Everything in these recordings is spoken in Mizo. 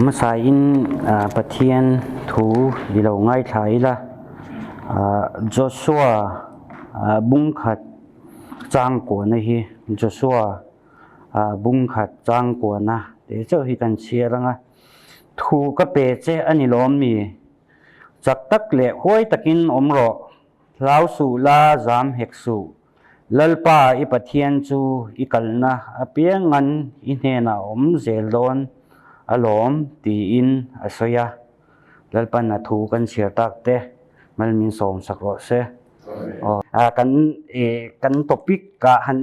Hmasain Pathian thu i lo ngaithla ila, Joshua bungkhat changkuahna hi Joshua bungkhat changkuahna tih chauh hi kan chhiar ang a, Thu ka pe che a ni lawm mi? Chak tak leh huai takin awm rawh, hlau suh la zam hek suh. Lalpa i Pathian chu i kalna apiangan i hnenah awm zel dawn alawm tiin a sawi a. Lalpan a thu kan chhiar tak te mal min sawm sak rawh se. Aw kan kan topic ah han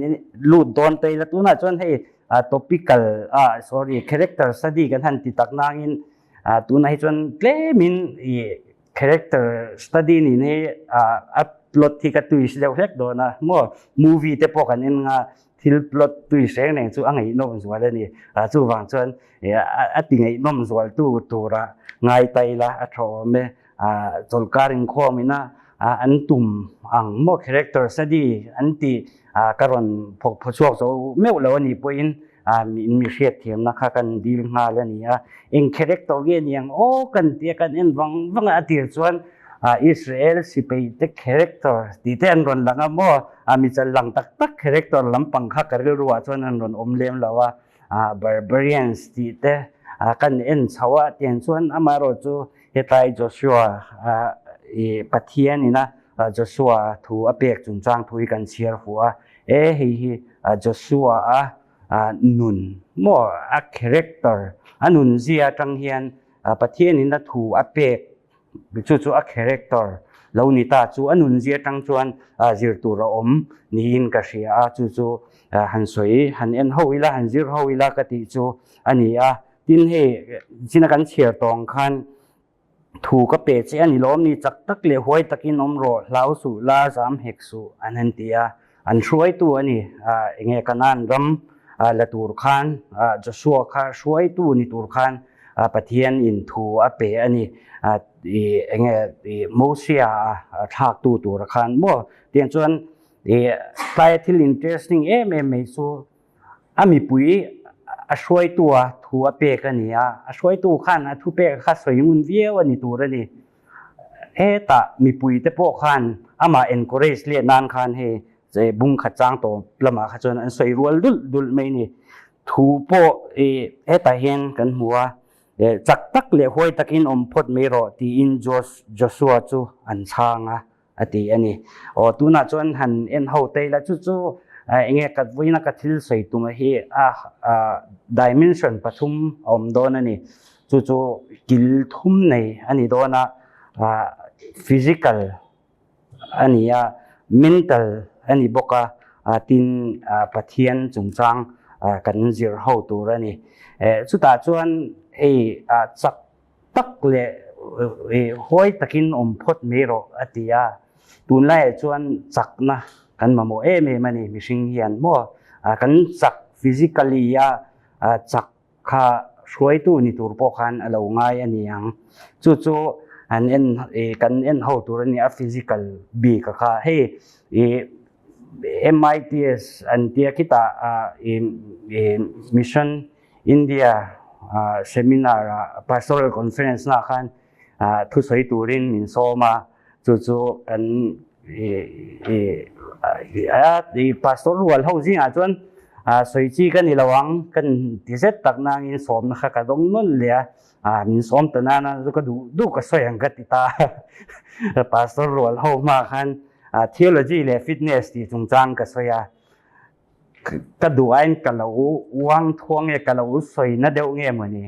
lut dawn ta ila tunah chuan hei topical ah sorry character study kan han ti tak nangin tunah hi chuan tlemin i Character study nin hi a plot hi ka twist deuh hlek dawn a maw movie te pawh kan en nga thil plot twist reng reng chu a ngaihnawm zual a ni chuvang chuan a ti ngaihnawm zual tu tura ngai ta ila a tha awm e chawlhkar inkhawm ina an tum ang maw character study an tih ka rawn phawk phaw chhuak zo meuh lo a nih pawhin in mi hriatthiamna kha kan dil nghal a ni a, eng character nge ni ang aw kan tia kan en vang vang a, a tir chuan Israel sipai te character tih te an rawn lang a maw, mi chal lang tak tak character lampang kha ka rilru ah chuan an rawn awm lem lo a, Barbarians tih te kan en chho a, tiang chuan amaherawhchu hetlai Joshua i Pathian ina Joshua thu a pek chungchang thu hi kan chhiar fuh a, E hei hi Joshua a nun maw a character a nun zia atang hian Pathian in a thu a pek chu chu a character lo ni ta chu a nun zia atang chuan zir tur a awm niin ka hria a chu chu han sawi han en ho ila han zir ho ila ka tih chu a ni a tin hei china kan chhiar tawng khan Thu ka pe che a ni lawm ni, chak tak leh huai takin awm rawh, hlau suh la, zam hek suh an han ti a. An hruaitu a ni, enge Kanaan ram la tur khan Joshua kha hruaitu ni tur khan Pathian in thu a pe a ni, enge Mosia a thlaktu tura khan maw? Tiang chuan tlaia thil interesting em em mai chu A mipui a hruaitu a thu a pek a ni a, a hruaitu khan a thu pek kha sawi ngun viau a ni tur a ni. Hetah mipui te pawh khan amah encourage leh nan khan hei bung khat chang tawp lamah kha chuan an sawi rual dulh dulh mai a ni. Thu pawh hetah hian kan hmu a, chak tak leh huai takin awm phawt mai rawh tiin Joshua chu an chhang a. a ti a ni. Aw tunah chuan han en ho te ila chu chu enge ka vawiina ka thil sawi tum hi a dimension pathum a awm dawn a ni. Chu chu kil thum nei a ni dawn a, physical a ni a, mental a ni bawk a, tin Pathian chungchang kan zir ho tur a ni. Chutah chuan hei chak tak leh huai takin awm phawt mai rawh a ti a, tunlaiah chuan chakna kan mamawh em em a ni mihring hian maw kan chak physically a chak kha hruaitu ni tur pawh khan a lo ngai a ni ang chu chu an en kan en ho tur a ni a physical bik a kha hei MITS an tia khitah mission India seminar ah pastoral conference na khan thusawi turin min sawm a, chu chu kan pastor rual ho zingah chuan sawi chi ka ni lo ang kan ti zet tak nangin sawmna kha ka dawng nawn leh a, min sawm ta nana chu ka duh duh ka sawi ang ka ti ta pastor rual ho hma khan theology leh fitness tih chungchang ka sawi a. Ka duh aiin ka lo uang thuang nge ka lo sawi na deuh nge mawni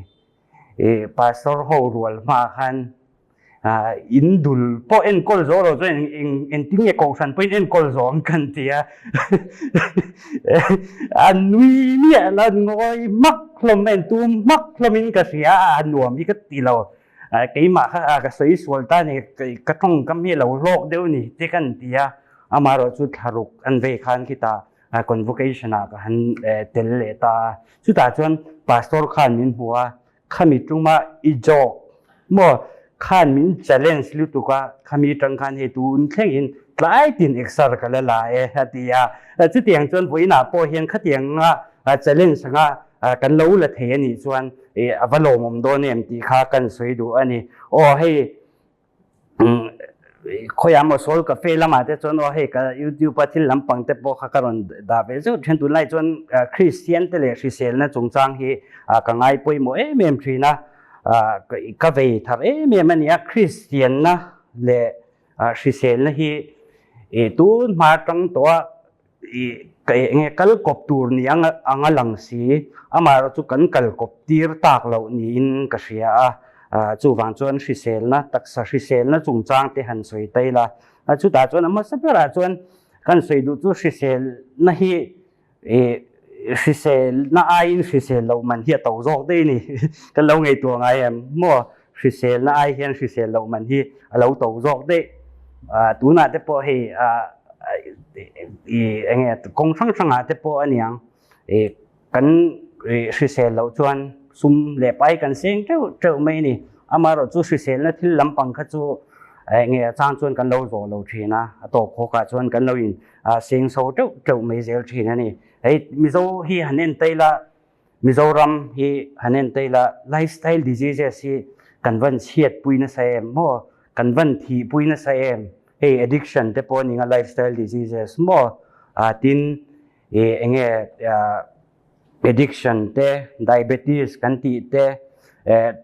i pastor ho rual hma khan in dul pawh enkawl zawh lo chuan eng engtin nge kohhran pawhin enkawl zawh ang kan ti a a nui miah la ngawi hmak hlawm a entum hmak hlawmin ka hria a nuam hi ka ti lo keimah kha ka sawi sual ta ni ka tawngkam hi a lo hlawk deuh ni te kan ti a Amaherawh chu thlaruk an vei khan khitah convocation ah ka han tel leh ta a. Chutah chuan pastor khan min hmu a, khami tuma i joke maw khan min challenge lutuk a, khami tang khan hei tun thlengin tlai tin exer ka la la e a ti a. Chutiang chuan vawiinah pawh hian khatianga challenge anga kan lo la thei a nih chuan a va lawmawm dawn em tih kha kan sawi duh a ni. Aw hei khawiah maw Soul Cafe lamah te chuan aw hei ka YouTube a thil lampang te pawh kha ka rawn dah ve zeuh thin. Tunlai chuan Kristian te leh hriselna chungchang hi ka ngai pawimawh em em thin a, ka vei thar em em a ni a. Kristianna leh hriselna hi tun hma atang tawh a enge kal kawp tur ni anga lang si, amaherawh chu kan kal kawp tir tak loh niin ka hria a, chuvang chuan hriselna, taksa hriselna chungchang te han sawi ta ila, chutah chuan a hmasa berah chuan kan sawi duh chu hriselna hi hriselna aiin hrisel loh man hi a to zawk daih a ni, kan lo ngaihtuah ngai em maw? Hriselna ai hian hrisel loh man hi a lo to zawk daih. Tunah te pawh hei eng nge kawng hrang hrangah te pawh a niang kan hrisel loh chuan sum leh pai kan seng teuh teuh mai a ni. Amaherawhchu hriselna thil lampang kha chu eng nge a chang chuan kan lo zawh lo thin a, a tawp khawkah chuan kan lo in seng so teuh teuh mai zel thin a ni. Hei Mizo hi han en ta ila Mizoram hi han en ta ila lifestyle diseases hi kan van chhiat pui nasa em maw? Kan van thih pui nasa em? Hei addiction te pawh a ni nga lifestyle diseases maw? Tin eng nge addiction te, diabetes kan tih te,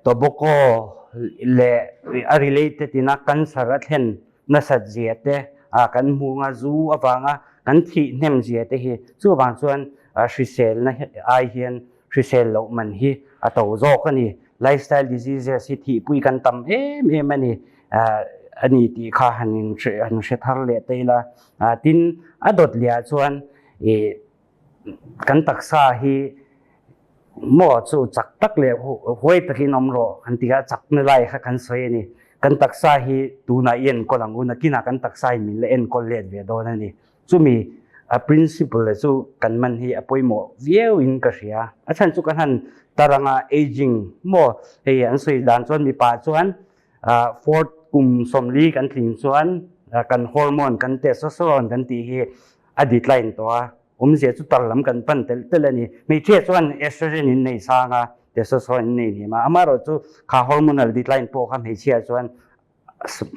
tobacco leh a related ina cancer a thlen nasat zia te kan hmu nga zu avanga kan thih hnem zia te hi chuvang chuan hriselna ai hian hrisel loh man hi a to zawk a ni. Lifestyle diseases hi thihpui kan tam em em a ni a ni tih kha han in han hre thar leh ta ila. Tin, a dawt leh ah chuan kan taksa hi Maw chu chak tak leh huai takin awm rawh kan ti a, chakna lai kha kan sawi a ni. Kan taksa hi tunah i enkawl ang u, nakinah kan taksa hi min la enkawl let ve dawn a ni. Chumi a principle chu kan man hi a pawimawh viau in ka hria. A chhan chu kan han tar anga aging maw hei an sawi dan chuan mipa chuan fourth kum 40 kan tling chuan kan hormone kan testosterone kan tih hi a decline tawh a. Awmzia chu tar lam kan pan telh telh a ni. Hmeichhia chuan estrogen in nei sang a, testosterone in nei hnem a. Amaherawhchu kha hormonal decline pawh kha hmeichhia chuan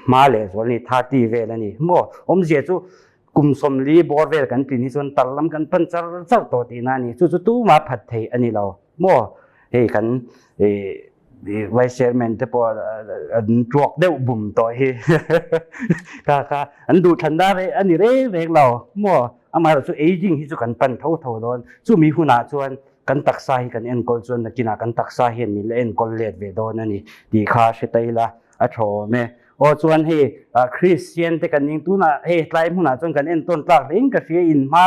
hma leh zual a ni, 30 vel a ni. Maw? Awmzia chu kum 40 bawr vel kan tlin hi chuan tar lam kan pan char char tawh tihna a ni. Chu chu tumah phat thei a ni lo. Maw? Hei kan Vice Chairman te pawh an tuak deuh bum tawh hi kha kha an duh thlan dar a ni reng reng lo maw amaherawh chu aging hi chu kan pan tho tho dawn chumi hunah chuan kan taksa hi kan enkawl chuan nakinah kan taksa hian min la enkawl let ve dawn a ni tih kha hre ta ila a tha awm e aw chuan hei Christian te kan ning tunah hei tlai hmunah chuan kan entawn tlak hlein ka hria in hma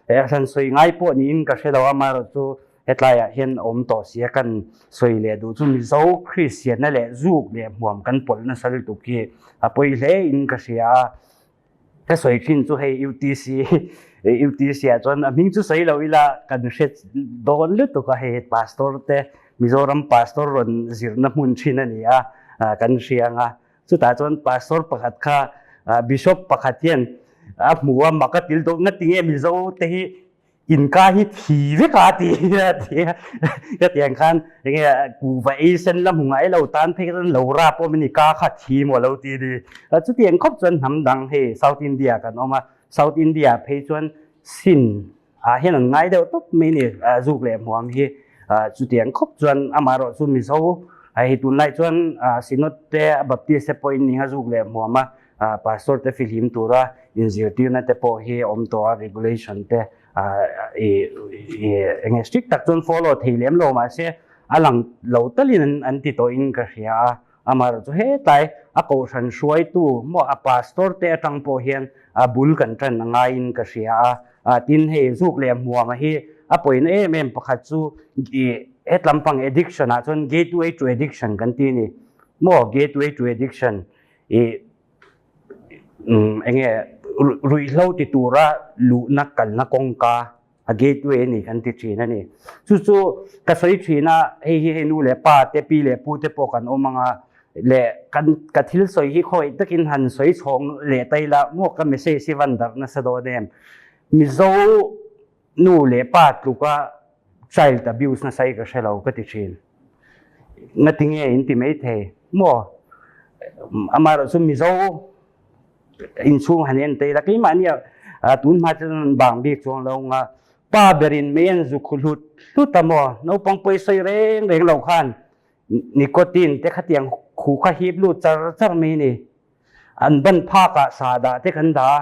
hran sawi ngai pawh niin ka hre lo amaherawh chu Hetlaiah hian awm tawh sia kan sawi leh duh chu Mizo Kristianna leh zuk leh hmuam kan pawlh nasa lutuk hi a pawi hle in ka hria a. Ka sawi thin chu hei UTC UTC ah chuan a hming chu sawi lo ila kan hre dawn lutuk a hei Pastor te Mizoram Pastor rawn zirna hmun thin a ni a kan hria ang a. Chutah chuan Pastor pakhat kha Bishop pakhat hian a hmu a mak a til dawk ngatinge Mizo te hi Inka hi thi vek a ti a ti a ka ti ang khan enge kuhva ei sen la hmu ngai lo tan phei chuan lo rap awm a ni ka kha thi maw lo ti ni chutiang khawp chuan hnam dang hei South India kan awm a South India phei chuan sin ah hian an ngai deuh tawp mai ni zuk leh hmuam hi chutiang khawp chuan amaherawh chu Mizo hei tunlai chuan Synod te Baptist te pawhin ni a zuk leh hmuam a Pastor te fihlim tura inzirtirna te pawh hi awm tawh a, regulation te eng nge strict tak chuan follow thei lem lo mahse a lang lo talin an ti tawhin ka hria a. Amaherawhchu chu hetlai a kohhran hruaitu maw a pastor te atang pawh hian a bul kan tan a ngaiin ka hria a. Tin hei zuk leh hmuama hi a pawina em em pakhat chu hetlampang addiction ah chuan gateway to addiction kan ti a ni maw gateway to addiction I eng nge ruihhlo ti tura luhna kalna kawngka a gateway a ni kan ti thin a ni. Chu chu ka sawi thin a, hei hi hei nu leh pa te pi leh pu te pawh kan awm ang a, leh kan ka thil sawi hi khawi takin han sawi chhawng leh ta ila maw ka message hi van darh nasa dawn em. Mizo nu leh pa tluka child abuse nasa hi ka hre lo ka ti thin. Ngatinge in ti maithei maw? Amaherawhchu Mizo inchhung han en te ila keimahni ah tun hma chuan an bang bik chuang lo nga pa berin mei an zu khu hlut hlut a maw? Naupang pawisawi reng reng lo khan nicotine te khatiang khu kha hip lut char char mai a ni. An ban phak ah sa dah te kan dah a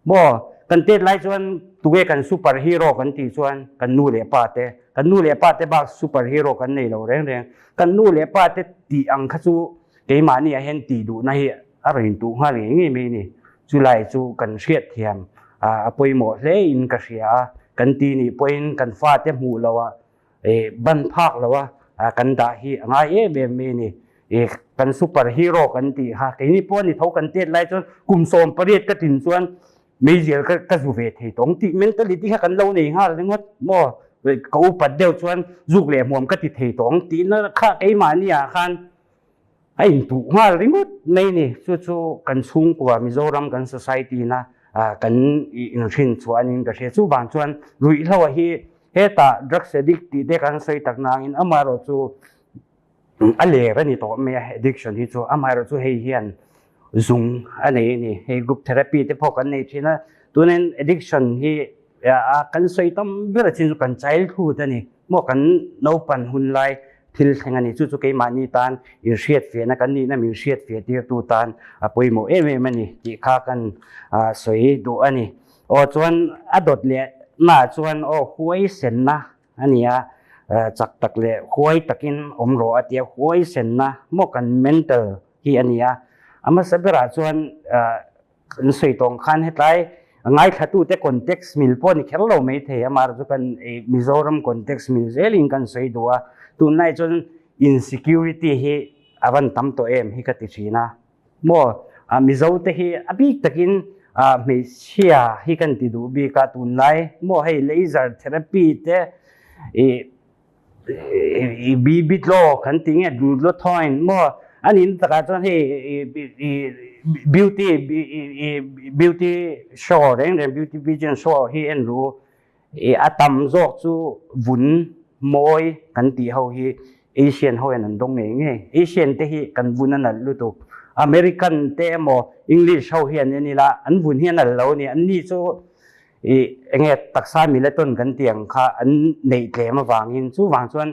maw? Kan tet lai chuan tunge kan super hero kan tih chuan kan nu leh pa te, kan nu leh pa te bak super hero kan nei lo reng reng. Kan nu leh pa te tih ang kha chu keimahni ah hian tih duhna hi a rawn intuh nghal ngei ngei mai a ni. Chulai chu kan hriat thiam a pawimawh hle in ka hria a, kan ti nih pawhin kan fate hmuh loh ah ban phak lo a kan dah hi a ngai em em mai a ni. Kan super hero kan tih kha keini pawh a ni tho kan tet lai chuan kum 18 ka tlin chuan meizial ka ka zu ve thei tawng tih mentality kha kan lo nei nghal ringawt maw ka upat deuh chuan zuk leh hmuam ka ti thei tawng tihna kha keimahni ah khan a intuh nghal ringawt mai ni. Chu chu kan chhungkua Mizoram kan society na kan inhrin chhuah anin ka hria. Chuvang chuan ruihhlo hi hetah drugs addict tih te kan sawi tak nangin amaherawh chu a ler a ni tawh mai a addiction hi chu. Amaherawh chu hei hian zung a nei a ni. Hei group therapy te pawh kan nei thin a. Tunin addiction hi kan sawi tam ber a chin chu kan childhood a ni. Maw kan naupan hun lai thil thleng a ni. Chu chu keimahni tan inhriatfiahna kan nihna min hriatfiah tirtu tan a pawimawh em em a ni tih kha kan sawi duh a ni. Aw chuan a dawt leh naah chuan aw huaisenna a ni a, chak tak leh huai takin awm rawh a tia huaisenna maw kan mental hi a ni a. A hmasa berah chuan Kan sawi tawng khan hetlai ngaithlatute context mil pawh ni kher lo mai thei, amaherawh chu kan Mizoram context mil zelin kan sawi duh a, tunlai chuan insecurity hi a van tam tawh em hi ka ti thin a, maw Mizo te hi a bik takin hmeichhia hi kan ti duh bik a tunlai maw hei laser therapy te ih i bibitlaw kan ti nge duluthawn maw a nih na takah chuan hei i beauty beauty show reng reng beauty pageant show hi en ru i a tam zawk chu vun mawi kan tih ho hi Asian ho hian an dawng ngei ngei Asian te hi kan vun a nalh lutuk American te emaw English ho hian en ila an vun hi a nalh lo a ni an ni chu I enge taksa melatonin kan tih ang kha an neih tlem avangin chuvang chuan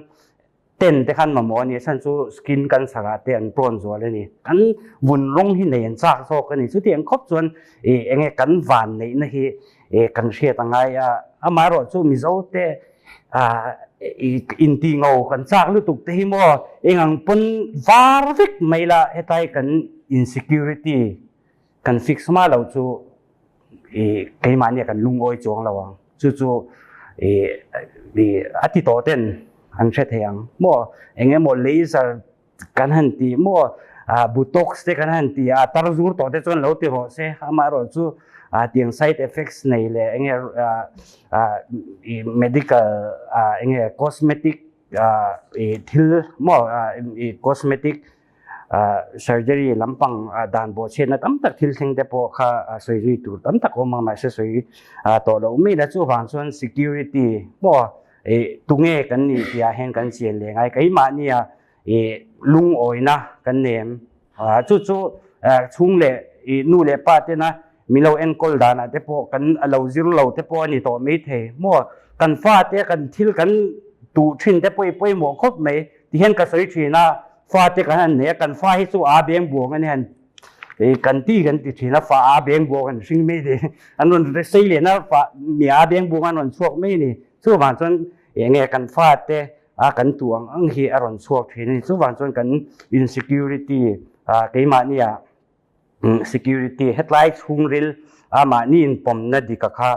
ten te khan mamawh a ni a chhan chu skin cancer ah te an prawn zual a ni. Kan vun rawng hi nei an chak zawk a ni. Chutiang khawp chuan i enge kan van neihna hi i kan hriat a ngai a. Amaherawh chu Mizo te ah i inti ngo kan chak lutuk te hi maw engang pawn var vek mai la hetlai kan insecurity kan fix hma lo chu i keimahni kan lungawi chuang lo ang. Chu chu i i a ti tawh ten an hre thei ang. Maw engemaw laser kan han ti maw botox te kan han ti a tar zur tawh te chuan lo ti rawh se amaherawh chu tiang side effects nei leh enge i medical enge cosmetic i thil maw i cosmetic Surgery lampang dan bawhchhiatna tam tak thil thleng te pawh kha sawi zui tur tam tak awm ang mahse sawi tawh loh mai la chuvang chuan security pawh tunge kan nih tih ah hian kan chian leh ngai keimahnia lungawina kan nei em chu chu chhung leh nu leh pa tena min lo enkawl danah te pawh kan lo zir lo te pawh a ni tawh mai thei maw kan fate kan thil kan tuh thin te pawh i pawimawh khawp mai. Ti hian ka sawi thin a, fate kan han nei a, kan fa hi chu aa beng buang a ni han kan ti kan ti thin a, fa aa beng buang an hring mai ni, an rawn sei len a, fa mi aa beng buang an rawn chhuak mai ni. Chuvang chuan eng nge kan fate a kan tuh ang ang hi a rawn chhuak thin a ni. Chuvang chuan kan insecurity keimahni ah security hetlai chhungril a mahni inpawmna dika kha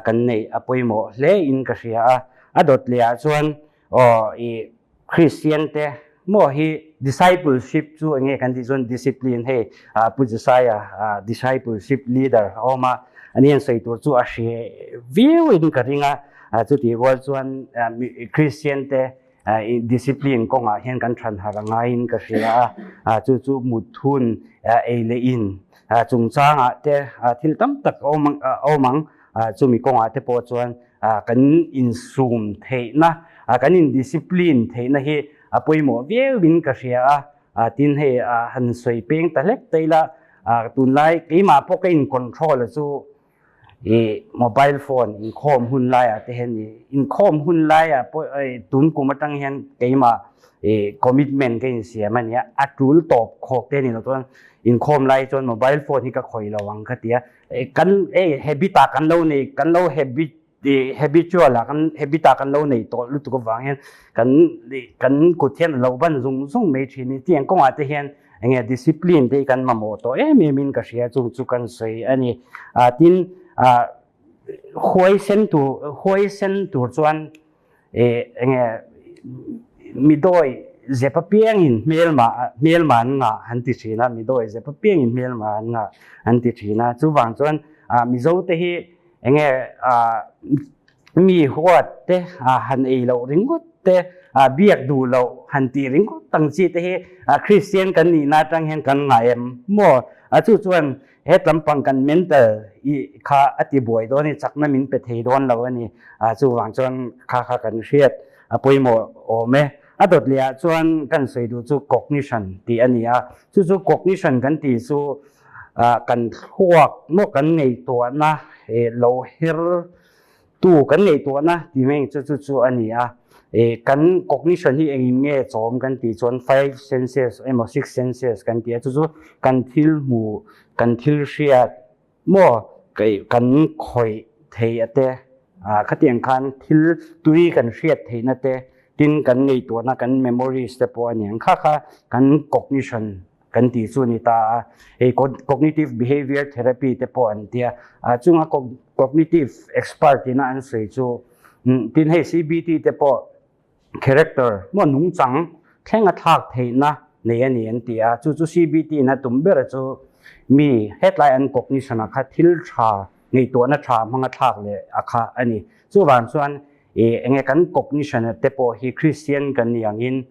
kan neih a pawimawh hle in ka hria a. A dawt leh ah chuan Aw i Kristian te maw hi discipleship chu enge kan tih chuan discipline hei Pu Josiah discipleship leader a awm a, ani hian sawi tur chu a hre viau in ka ring a, chutih rual chuan Kristian te discipline kawngah hian kan than harh a ngaiin ka hria a, chu chu mut thun ei leh in chungchangah te thil tam tak a awm ang, chumi kawngah te pawh chuan kan insum theihna, kan in discipline theihna hi a pawimawh viauin ka hria a, tin hei han sawi peng ta hlek ta ila tunlai keimah pawh ka in control a chu i mobile phone inkhawm hun laiah te hian i inkhawm hun laiah pawh tun kum atang hian keimah i commitment ka insiam a nia, a tul tawp khawk te a ni lo chuan inkhawm lai chuan mobile phone hi ka khawih lo ang ka ti a, kan hei habit ah kan lo nei kan lo habit habitual ah kan habit ah kan lo nei tawh lutuk avang hian kan kan kut hian a lo ban zung zung mai thin a ni tiang kawngah te hian enge discipline te hi kan mamawh tawh em em in ka hria chung chu kan sawi a ni. Ah tin ah huaisen tur huaisen tur chuan eh enge midawi zep apiangin hmelma hmelma an ngah an ti thin a midawi zep apiangin hmelma an ngah an ti thin a chuvang chuan ah Mizo te hi enge ah Mi huat te han ei loh ringawt te, biak duh loh han tih ringawt ang chi te hi Kristian kan nihna atang hian kan ngah em maw? Chu chuan he tlampang kan mental i kha a ti buai dawn i chakna min pe thei dawn lo a ni. Chuvang chuan kha kha kan hriat a pawimawh awm e. A dawt leh ah chuan kan sawi duh chu cognition tih a ni a. Chu chu cognition kan tih chu kan thluak maw kan ngaihtuahna lo her Tu kan ngaihtuahna tih mai chu chu chu a ni a. Kan cognition hi engin nge chawm kan tih chuan five senses emaw six senses kan ti a, chu chu kan thil hmuh, kan thil hriat maw kan khawih theih a te, khatiang khan thil tui kan hriat theihna te, tin kan ngaihtuahna kan memories te pawh a ni ang kha kha kan cognition kan tih chu a ni ta a, hei cognitive behavior therapy te pawh an tia, a chunga cognitive expert ina an sawi chu tin hei CBT te pawh character maw nungchang thleng a thlak theihna nei a ni an ti a, chu chu CBT ina tum ber chu mi hetlai an cognition ah kha thil tha ngaihtuahna tha hmanga thlak leh a kha a ni. Chuvang chuan enge kan cognition te pawh hi Christian kan ni angin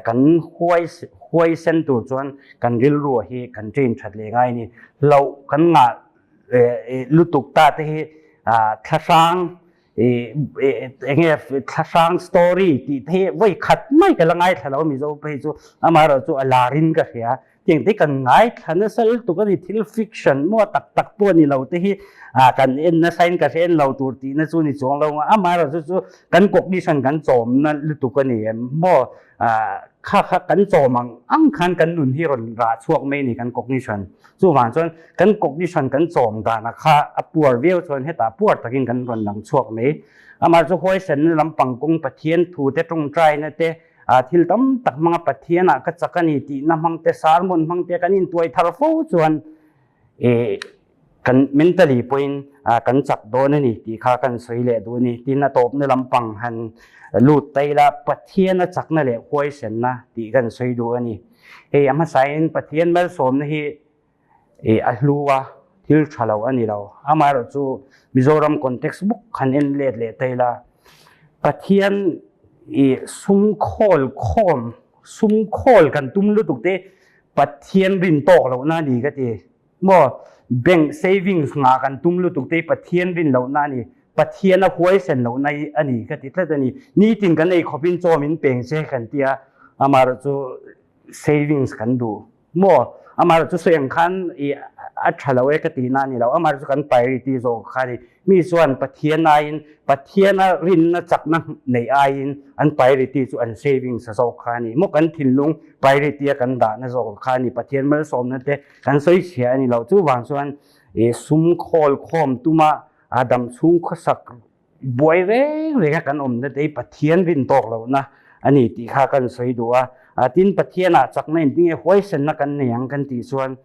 Kan huai huaisen tur chuan kan rilru hi kan train that leh ngai a ni. Hlauh kan ngah lutuk ta te hi thlahrang enge thlahrang story tih te hi vawi khat mai ka la ngaithla lo Mizo phei chu amaherawh chu a lar in ka hria. Tiang te kan ngaithla nasa lutuk a ni, thil fiction maw tak tak pawh ni lo te hi kan en nasa in ka hre en lo tur tihna chu ni chuang lo ang a, amaherawh chu chu kan cognition kan chawmna lutuk a ni em maw kha kha kan chawm ang ang khan kan nun hi rawn rah chhuak mai a ni kan cognition chuvang chuan kan cognition kan chawm danah kha a puar viau chuan hetah puar takin kan rawn lang chhuak mai amaherawh chu huaisenna lampang kawng Pathian thu te tawngtaina te Thil tam tak hmanga Pathianah ka chak a ni tihna hmang te, sermon hmang te kan intuai thar fo chuan kan mentally pawhin kan chak dawn a ni tih kha kan sawi leh duh a ni. Tin, a tawpna lampang han lut ta ila Pathiana chakna leh huaisenna tih kan sawi duh a ni. Hei a hmasain Pathian malsawmna hi a hlu a, thil tha lo a ni lo. Amaherawh chu Mizoram context buk han en let leh ta ila, Pathian i sum khawl khawm, sum khawl kan tum lutuk te Pathian rin tawk lohna a ni ka ti. Maw bank savings ngah kan tum lutuk te Pathian rin lohna a ni. Pathian a huaisen lohna hi a ni ka ti tlat a ni. Nitin kan ei khawpin chaw min peng che kan ti a, amaherawh chu savings kan duh. Maw? Amah chu sawi ang khan i a tha lo e ka tih na a ni lo. Amah chu kan priority zawk kha a ni. Mi chuan Pathian aiin, Pathiana rinna chakna neih aiin an priority chu an savings a zawk kha a ni. Maw kan thinlung priority a kan dahna zawk kha a ni. Pathian malsawmna te kan sawi chhia a ni lo. Chuvang chuan i sum khawl khawm tuma a dam chhung khawsak Buai reng renga kan awmna te hi Pathian rin tawk lohna a ni tih kha kan sawi duh a. Tin, Pathianah chakna intinge huaisenna kan nei ang kan tih chuan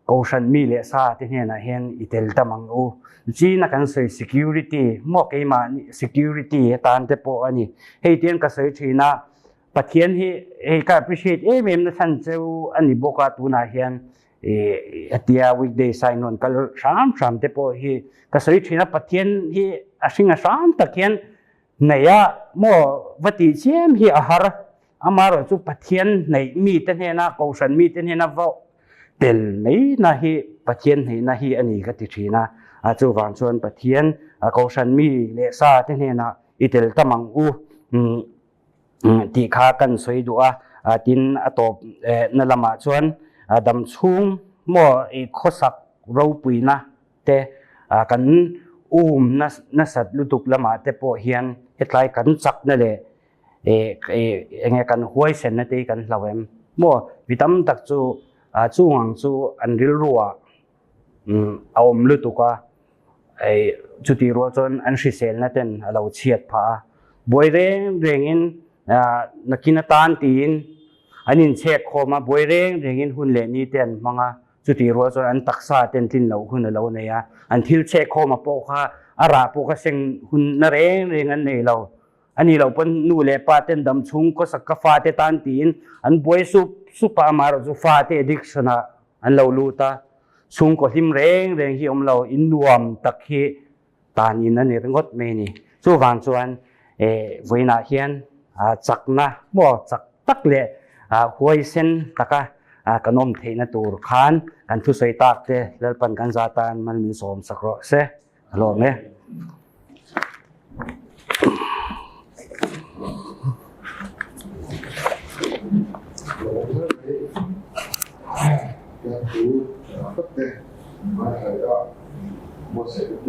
Kohhran mi leh sa te hnenah hian i tel tam ang u. China kan sawi security maw keimah security atan te pawh a ni. Hei tiang ka sawi thin a, Pathian hi hei ka appreciate em em na chhan cheu a ni bawk a tunah hian hetia weekday sign rawn kal hram hram te pawh hi ka sawi thin a, Pathian hi a hring a hram tak hian hnaih a maw va tih chiam hi a har, amaherawh chu Pathian hnaih mite hnena Kohhran mite hnena va tel mai na hi Pathian hnaihna hi a ni ka ti thin a, chuvang chuan Pathian Kohhran mi leh sa te hnenah i tel tam ang u. Tih kha kan sawi duh a. Tin, a tawp na lamah chuan dam chhung maw i khawsak ropuina te kan um nasat lutuk lamah te pawh hian hetlai kan chakna leh enge kan huaisenna te hi kan hlau em maw? Mi tam tak chu chung ang chu an rilruah a awm lutuk a, chutih rual chuan an hriselna ten a lo chhiat phah a, buai reng rengin nakin atan tiin an inchhek khawm a, buai reng rengin hun leh ni te an hmang a, chutih rual chuan an taksa ten tlin loh hun a lo nei a, an thil chhek khawm a pawh kha a rah pawh kha seng hun na reng reng an nei lo. A nih loh pawn nu leh pa ten dam chhung khawsak ka fate tan tiin an buai sup sup a, amaherawh chu fate addiction ah an lo lut a, chhungkaw hlim reng reng hi awm lo, in nuam tak hi tan in a ni ringawt mai a ni. Chuvang chuan vawiinah hian chakna maw chak tak leh huaisen taka kan awm theihna tur khan kan thusawi tak te Lalpan kan za tan mal min sawm sak rawh se. A lawm e. Thank you.